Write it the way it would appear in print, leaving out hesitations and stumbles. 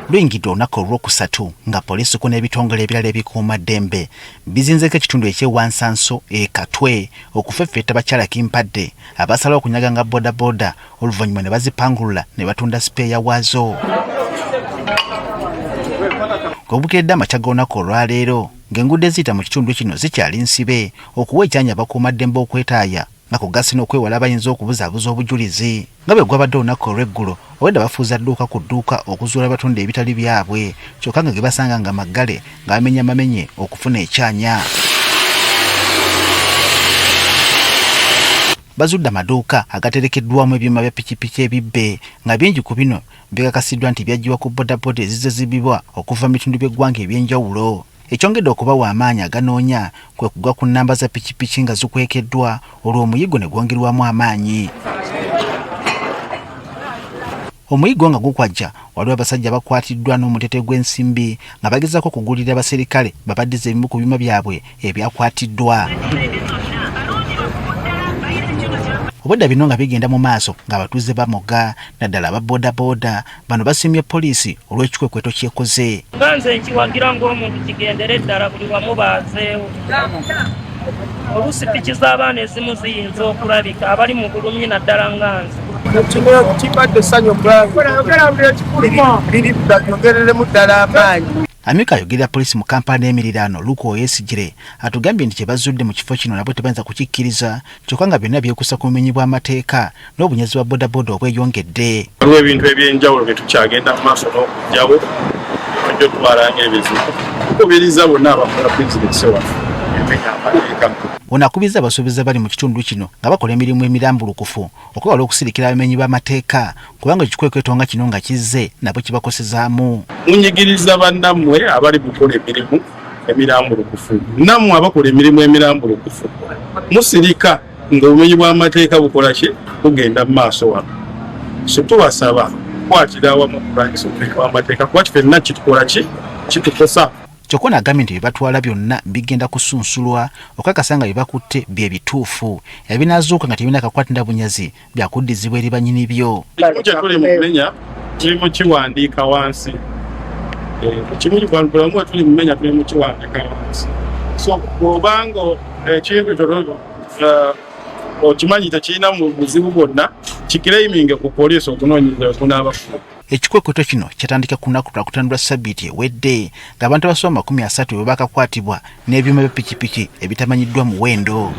Luyingidde olunaku olwokusatu nga poliisi ku n'ebitongole ebirala ebikuuma ddembe bizinzeeko ekitundu eky'e Wansanso e Katwe okufeffetta bakyala kimpadde abasalawo okunyaganga bodaboda oluvannyuma ne bazipangulula ne batunda sipeeya waazo. Obukeredde amakya g'olunaku olwaleero ng'enguudo eziyita mu kitundu kino zikyali nsibe okuwa ekyanya abakuumaddembe okwetaaya nga kugasse n'okwewala abayinza okubuzaabuza obujulizi. Nga bwe gwabadde olunaku olw'eggulo, obwedda bafuuza dduuka ku dduuka okuzuula abatunda ebitali byabwe kyokka nga ge basanga nga maggale nga bamenya mamenye okufuna ekyanya. Bazudde amaduuka agaterekeddwamu ebyuma bya pikipiki ebibbe nga bingi ku bino bikakasiddwa nti byaggyibwa ku bodaboda ezizze zibbibwa okuva mu bitundu by'eggwanga eby'enjawulo. Ekyongedde okubawa amaanyi aganoonya kwe kugwa ku nnamba za pikipiki nga zikwekeddwa olwo omuyiggo ne gwongerwamu amaanyi. Omuyiggo nga gukwajja, waliwo abasajja abakwatiddwa n'omutete gw'ensimbi nga bagezaako okugulirira abaserikale babaddize ebimu ku byuma byabwe ebyakwatiddwa. Obwedda bino nga bigenda mu maaso ng'abatuuze bamoga naddala aba bodaboda. Bano basiimye poliisi olw'ekikwekweto ky'ekoze. Nga nze nkiwagira ng'omuntu kigendere ddala buli wamu baazeewo. Oluusi piki z'abaana ezimu ziyinza okulabika abali mu bulumi naddala nga nze. Kino kibadde essanyu okulaba lyongereremu ddala amaanyi. Amyuka ayogerera poliisi mu Kampala n'emiriraano Luke Oyesigire atugambye nti kye bazudde mu kifo kino nabo tebayinza kukikkiriza kyokka nga byonna byekuusa ku bumenyi bw'amateeka n'obunyazi bwa bodaboda obweyongedde. Waliwo ebintu eby'enjawulo bye tukyagenda mu maaso n'okuggyawo tujja otwala ng'ebizibu. Tukubiriza bonna abakola bizinensi wano emenya amateeka. Ono akubiriza abasuubuzi abali mu kitundu kino nga bakola emirimu emirambulukufu okwewala okusirikira abamenyi b'amateeka kubanga ekikwekweto nga kino nga kizze nabo kibakosezaamu. Munyigiriza bannammwe abali kukola emirimu emirambulukufu, nammwe abakola emirimu emirambulukufu musirika ng'obumenyi bw'amateeka bukola ki bugenda mu maaso wano. So tubasaba kukwatira awamu okulwanyisa obumenyi bw'amateeka kuba ffenna kitukola ki kitukosa. Kyokka ono agambye nti bye batwala byonna bigenda kusunsulwa okukakasa nga bye bakutte bye bituufu ebinaazuuka nga tebirina kakwate na bunyazi byakuddizibwa eri bannyini byo. Ekimu kye tuli mu kumenya tuli mu kiwandiika wansi. Ekimu bulamu bwe tuli mumenya tuli mu kiwandiika wansi. So bw'obanga ekintu kyo okimanyi tekirina buzibu bwonna kikireyiminge ku poliisi okunoonyereza kunaaba. Ekikwekweto kino kyatandika ku lunaku Lwakutaano lwa ssabbiiti ewedde ng'abantu abasoba 30 bwe baakakwatibwa n'ebyuma bya pikipiki ebitamanyiddwa muwendo.